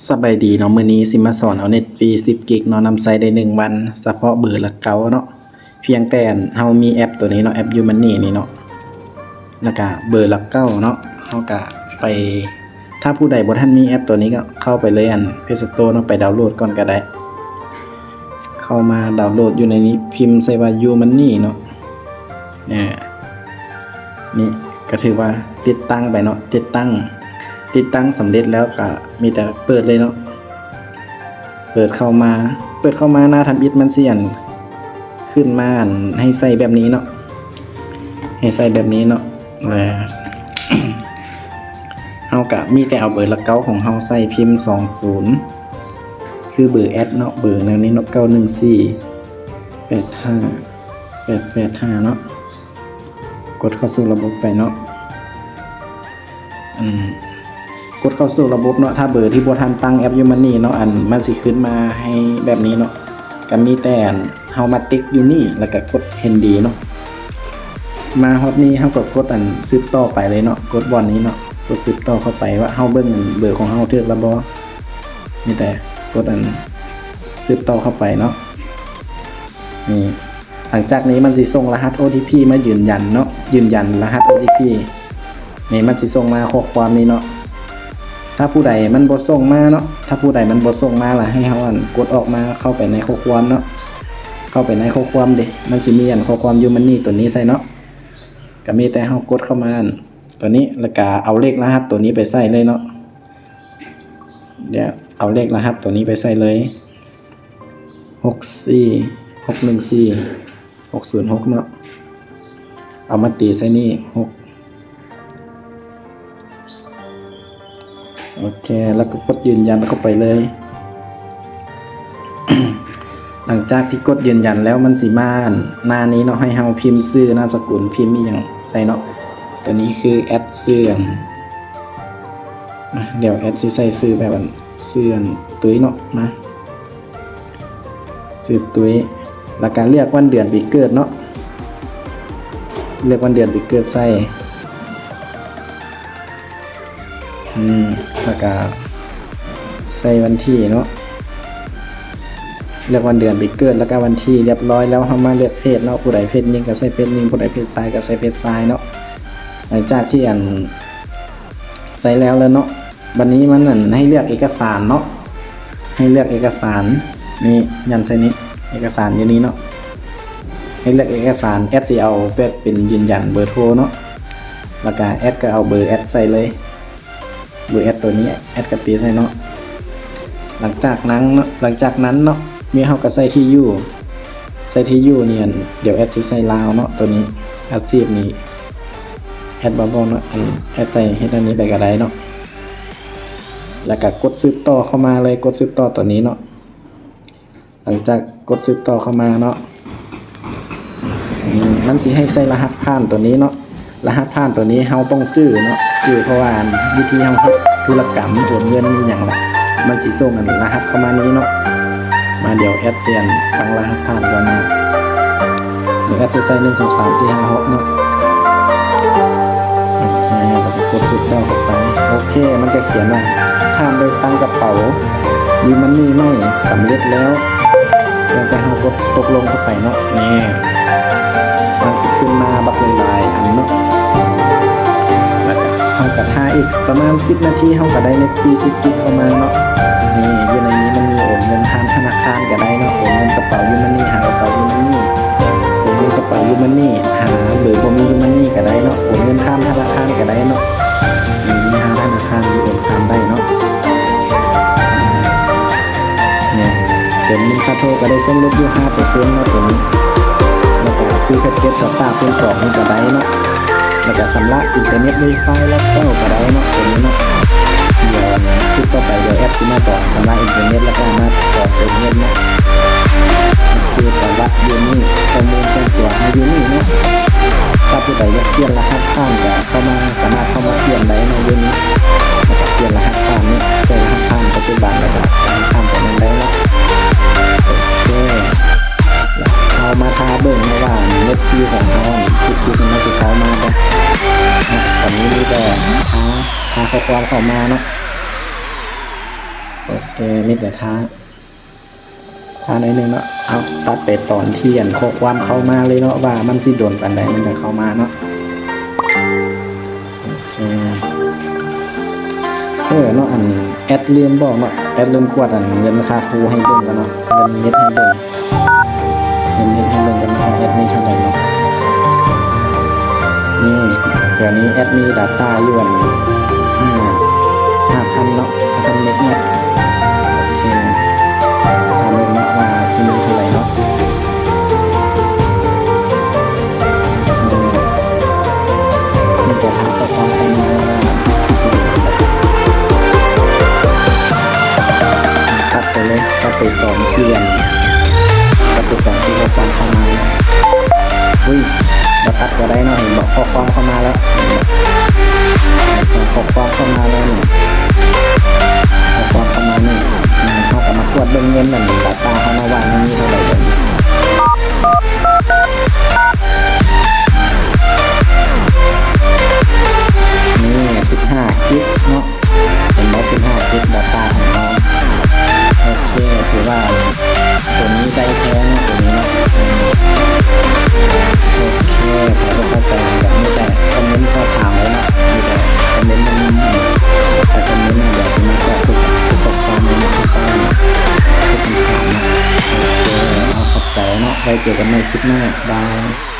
ສະບາຍດີເນາະ, ມື້ນີ້ຊິມາສອນເອົາເນັດຟຣີສິບກິກເນາະ, ນຳໃຊ້ໄດ້ໜຶ່ງວັນ ສະເພາະເບີລະເກົ້າເນາະ. ພຽງແຕ່ເຮົາມີແອັບໂຕນີ້ເນາະ, ແອັບ YouMoney ນີ້ເນາະ, ແລ້ວກະເບີລະເກົ້າເນາະ, ເຮົາກະໄປ ຖ້າຜູ້ໃດບໍ່ທັນມີແອັບໂຕນີ້ກໍເຂົ້າໄປເລີຍ ອັນ Play Store ເນາະ, ໄປດາວໂຫຼດກ່ອນກໍໄດ້. ເຂົ້າມາດາວໂຫຼດຢູ່ໃນນີ້, ພິມໃສ່ວ່າ YouMoney ເນາະ. ນີ້ ນີ້ກໍຖືວ່າຕິດຕັ້ງໄປເນາະ, ຕິດຕັ້ງ ຕິດຕັ້ງສຳເລັດແລ້ວກໍມີແຕ່ເປີດເລີຍເນາະ. ເປີດເຂົ້າມາ ເປີດເຂົ້າມາໜ້າທຳອິດມັນຊິ ອັນ ຂຶ້ນມາ ອັນ ໃຫ້ໃສ່ແບບນີ້ເນາະ, ໃຫ້ໃສ່ແບບນີ້ເນາະ. ແລ້ວເຮົາກະມີແຕ່ເອົາເບີລະເກົ້າຂອງເຮົາໃສ່, ພິມສອງສູນ ຄືເບີແອັດເນາະ, ເບີແນວນີ້ເນາະ, ເກົ້າໜຶ່ງສີ່ ແປດຫ້າ ແປດແປດຫ້າເນາະ. ກົດເຂົ້າສູ່ລະບົບໄປເນາະ, ອັນ ກົດເຂົ້າສູ່ລະບົບເນາະ. ຖ້າເບີທີ່ບໍ່ທັນຕັ້ງແອັບ YouMoney ເນາະ, ອັນ ມັນຊິຂຶ້ນມາໃຫ້ແບບນີ້ເນາະ, ກໍມີແຕ່ ອັນ ເຮົາມາຕິກຢູ່ນີ້ ແລ້ວກໍກົດເຫັນດີເນາະ. ມາຮອດນີ້ເຮົາກໍກົດ ອັນ ສືບຕໍ່ໄປເລີຍເນາະ, ກົດບ່ອນນີ້ເນາະ, ກົດສືບຕໍ່ເຂົ້າໄປວ່າເຮົາເບິ່ງ ອັນ ເບີຂອງເຮົາຖືກແລ້ວບໍ່. ມີແຕ່ກົດ ອັນ ສືບຕໍ່ເຂົ້າໄປເນາະ. ນີ້ ຫຼັງຈາກນີ້ມັນຊິສົ່ງລະຫັດ ໂອທີພີ ມາຢືນຢັນເນາະ, ຢືນຢັນລະຫັດ ໂອທີພີ. ນີ້ມັນຊິສົ່ງມາຂໍ້ຄວາມນີ້ເນາະ. ຖ້າຜູ້ໃດມັນບໍ່ສົ່ງມາເນາະ, ຖ້າຜູ້ໃດມັນບໍ່ສົ່ງມາລະໃຫ້ເຮົາ ອັນ ກົດອອກມາເຂົ້າໄປໃນຂໍ້ຄວາມເນາະ, ເຂົ້າໄປໃນຂໍ້ຄວາມເດ ມັນຊິມີ ອັນ ຂໍ້ຄວາມ YouMoney ຕົວນີ້ໃສ່ເນາະ. ກໍມີແຕ່ເຮົາກົດເຂົ້າມາ ອັນ ຕົວນີ້ ແລ້ວກໍເອົາເລກລະຫັດຕົວນີ້ໄປໃສ່ເລີຍເນາະ. ດຽວເອົາເລກລະຫັດຕົວນີ້ໄປໃສ່ເລີຍ ຫົກສີ່ ຫົກໜຶ່ງສີ່ ຫົກສູນຫົກເນາະ, ເອົາມາຕີໃສ່ນີ້ ຫົກ ໂອເຄ ແລ້ວກໍກົດຢືນຢັນເຂົ້າໄປເລີຍ. ຫຼັງຈາກທີ່ກົດຢືນຢັນແລ້ວ ມັນຊິມາໜ້ານີ້ເນາະ, ໃຫ້ເຮົາພິມຊື່ນາມສະກຸນ ພິມອີ່ຫຍັງໃສ່ເນາະ. ຕົວນີ້ຄືແອັດຊື່ ອາ ດຽວແອັດຊິໃສ່ຊື່ແບບ ອັນ ຊື່ ອັນ ຕຸ້ຍເນາະ ມາ ຊື່ຕຸ້ຍ ແລ້ວກະເລືອກວັນເດືອນປີເກີດເນາະ, ເລືອກວັນເດືອນປີເກີດໃສ່ ອືມ ແລ້ວກະໃສ່ວັນທີເນາະ, ເລືອກວັນເດືອນປີເກີດ ແລ້ວກະວັນທີ ລຽບຮ້ອຍແລ້ວ ເຮົາມາເລືອກເພດເນາະ, ຜູ້ໃດເພດຍິງກະໃສ່ເພດຍິງ, ຜູ້ໃດເພດຊາຍກະໃສ່ເພດຊາຍເນາະ. ຫຼັງຈາກທີ່ ອັນ ໃສ່ແລ້ວແລ້ວເນາະ, ບັດນີ້ມັນ ອັນ ໃຫ້ເລືອກເອກະສານເນາະ, ໃຫ້ເລືອກເອກະສານ ນີ້ ຢັນໃສ່ນີ້ ເອກະສານຢູ່ນີ້ເນາະ, ໃຫ້ເລືອກເອກະສານ. ແອັດຊິເອົາແບບເປັນຢືນຢັນເບີໂທເນາະ, ແລ້ວກະແອັດກໍເອົາເບີແອັດໃສ່ເລີຍ, ເບີແອັດໂຕນີ້ ແອັດກໍຕີໃສ່ເນາະ. ຫຼັງຈາກນັ້ນເນາະ ຫຼັງຈາກນັ້ນເນາະ ນີ້ເຮົາກໍໃສ່ທີ່ຢູ່ ໃສ່ທີ່ຢູ່ນີ້ ອັນ ດຽວແອັດຊິໃສ່ລາວເນາະ. ໂຕນີ້ອາຊີບນີ້ແອັດບໍ່ບອກເນາະ, ອັນ ແອັດໃສ່ເຮັດອັນນີ້ໄປກໍໄດ້ເນາະ, ແລ້ວກໍກົດສືບຕໍ່ເຂົ້າມາເລີຍ, ກົດສືບຕໍ່ໂຕນີ້ເນາະ. ຫຼັງຈາກກົດສືບຕໍ່ເຂົ້າມາເນາະ ອືມ ມັນຊິໃຫ້ໃສ່ລະຫັດຜ່ານຕົວນີ້ເນາະ, ລະຫັດຜ່ານຕົວນີ້ເຮົາຕ້ອງຈື່ເນາະ, ຈື່ ເພາະວ່າ ອັນ ວິທີເຮົາເຮັດທຸລະກຳໂອນເງິນອີ່ຫຍັງລະ ມັນຊິສົ່ງ ອັນ ລະຫັດເຂົ້າມານີ້ເນາະ. ມາ ດຽວແອັດຊິ ອັນ ຕັ້ງລະຫັດຜ່ານກ່ອນເນາະ, ດຽວແອັດຊິໃສ່ ໜຶ່ງ ສອງ ສາມ ສີ່ ຫ້າ ຫົກ ເນາະ. ໂອເຄ ແລ້ວກໍກົດສືບຕໍ່ເຂົ້າໄປ. ໂອເຄ ມັນກໍຂຽນວ່າ ທ່ານໄດ້ຕັ້ງກະເປົາຢູມັນນີໃໝ່ສຳເລັດແລ້ວ, ແລ້ວກໍເຮົາກົດຕົກລົງເຂົ້າໄປເນາະ. ນີ້ ມັນຊິຂຶ້ນມາບັກຫຼາຍໆອັນເນາະ, ແລ້ວກໍເຮົາກໍຖ້າອີກປະມານສິບນາທີ ເຮົາກໍໄດ້ເນັດຟຣີສິບກິກເຂົ້າມາເນາະ. ນີ້ ຢູ່ໃນນີ້ມັນມີໂອນເງິນຜ່ານທະນາຄານກໍໄດ້ເນາະ, ໂອນເງິນກະເປົາຢູມັນນີຫາກະເປົາຢູມັນນີ, ໂອນເງິນກະເປົາຢູມັນນີຫາເບີບໍ່ມີຢູມັນນີກໍໄດ້ເນາະ, ໂອນເງິນຂ້າມທະນາຄານກໍໄດ້ເນາະ. ມີຫ້າທະນາຄານທີ່ໂອນຂ້າມໄດ້ເນາະ. ນີ້ ເຕີມເງິນຄ່າໂທກໍໄດ້ສ່ວນລົດຢູ່ຫ້າເປີເຊັນເນາະ ໂຕນີ້, ແລ້ວກໍຊື້ແພັກເກັດດາຕ້າຄູນສອງນີ້ກໍໄດ້ເນາະ, ແລ້ວກໍຊຳລະອິນເຕີເນັດ ວາຍຟາຍ ແລັບເຕົ້າກໍໄດ້ເນາະ ໂຕນີ້ເນາະ. ດຽວຄລິບຕໍ່ໄປ ດຽວແອັດຊິມາສອນຊຳລະອິນເຕີເນັດ ແລ້ວກໍມາສອນເຕີມເງິນເນາະ. ໂອເຄ ປະຫວັດຢູ່ນີ້ ຂໍ້ມູນສ່ວນຕົວເຮົາຢູ່ນີ້ເນາະ. ຖ້າຜູ້ໃດຢາກປ່ຽນລະຫັດຜ່ານກໍເຂົ້າມາ ສາມາດເຂົ້າມາປ່ຽນໄດ້ເນາະ ຢູ່ນີ້ ແລ້ວກໍປ່ຽນລະຫັດຜ່ານນີ້ ໃສ່ລະຫັດຜ່ານປັດຈຸບັນ ແລ້ວກໍລະຫັດຜ່ານຕົວນັ້ນໄດ້ເນາະ. ໂອເຄ ເຮົາມາຖ້າເບິ່ງເນາະວ່າເນັດຟຣີຂອງເຮົາ ອັນ ສິບກິກ ມັນຊິເຂົ້າມາບໍ່ເນາະ. ຕອນນີ້ມີແຕ່ຖ້າ ຖ້າຂໍ້ຄວາມເຂົ້າມາເນາະ. ໂອເຄ ມີແຕ່ຖ້າ ຖ້າໜ້ອຍໜຶ່ງເນາະ. ເອົາ ຕັດໄປຕອນທີ່ອັນຂໍ້ຄວາມເຂົ້າມາເລີຍເນາະ ວ່າມັນຊິດົນປານໃດມັນຈັ່ງເຂົ້າມາເນາະ. ໂອເຄ ເອີເນາະ ອັນແອັດລືມບອກເນາະ ແອັດລືມກວດອັນເງິນຄ່າໂທໃຫ້ເບິ່ງກ່ອນເນາະ ເງິນເນັດໃຫ້ເບິ່ງ ເງິນເນັດໃຫ້ເບິ່ງກ່ອນເນາະ ວ່າແອັດມີເທົ່າໃດເນາະ. ນີ້ ດຽວນີ້ແອັດມີດາຕ້າຢູ່ອັນ ຫ້າ ຫ້າພັນເນາະ ຫ້າພັນເມັກເນາະ. ໂອເຄ ຖ້າເບິ່ງເນາະວ່າຊິມີເທົ່າໃດເນາະ. ມີແຕ່ຖ້າຂໍ້ຄວາມເຂົ້າມາວ່າຊິ ຕັດໄປເລີຍ ຕັດໄປຕອນທີ່ອັນ ຕັດໄປຕອນທີ່ຂໍ້ຄວາມເຂົ້າມາ. ອຸ້ຍ ບໍ່ຕັດກໍໄດ້ເນາະ ເຫັນບໍ່ ຂໍ້ຄວາມເຂົ້າມາແລ້ວ ເຫັນບໍ່ ເຫັນບໍ່ ຂໍ້ຄວາມເຂົ້າມາແລ້ວນີ້ ຂໍ້ຄວາມເຂົ້າມານີ້ ເຮົາກໍມາກວດເບິ່ງເງິນນັ້ນ ດາຕ້າເຮົາເນາະ ວ່າມັນມີເທົ່າໃດເບິ່ງ. ນີ້ ສິບຫ້າກິກເນາະ ເຫັນບໍ່ ສິບຫ້າກິກດາຕ້າຂອງເຮົາ. ໂອເຄ ຖືວ່າຕົວນີ້ໄດ້ແທ້ເນາະ ຕົວນີ້ເນາະ. ໂອເຄ ຖ້າບໍ່ເຂົ້າໃຈແບບນີ້ກໍຄອມເມັນສອບຖາມໄດ້ເນາະ ມີແຕ່ຄອມເມັນນຳ ຖ້າຄອມເມັນນຳ ດຽວຊິມາຕອບທຸກ ທຸກຂໍ້ຄວາມ ທຸກຄຳຖາມເນາະ. ໂອເຄ ເອົາ ຂອບໃຈເນາະ ໄວ້ເຈີກັນໃໝ່ຄລິບໜ້າ ບາຍ.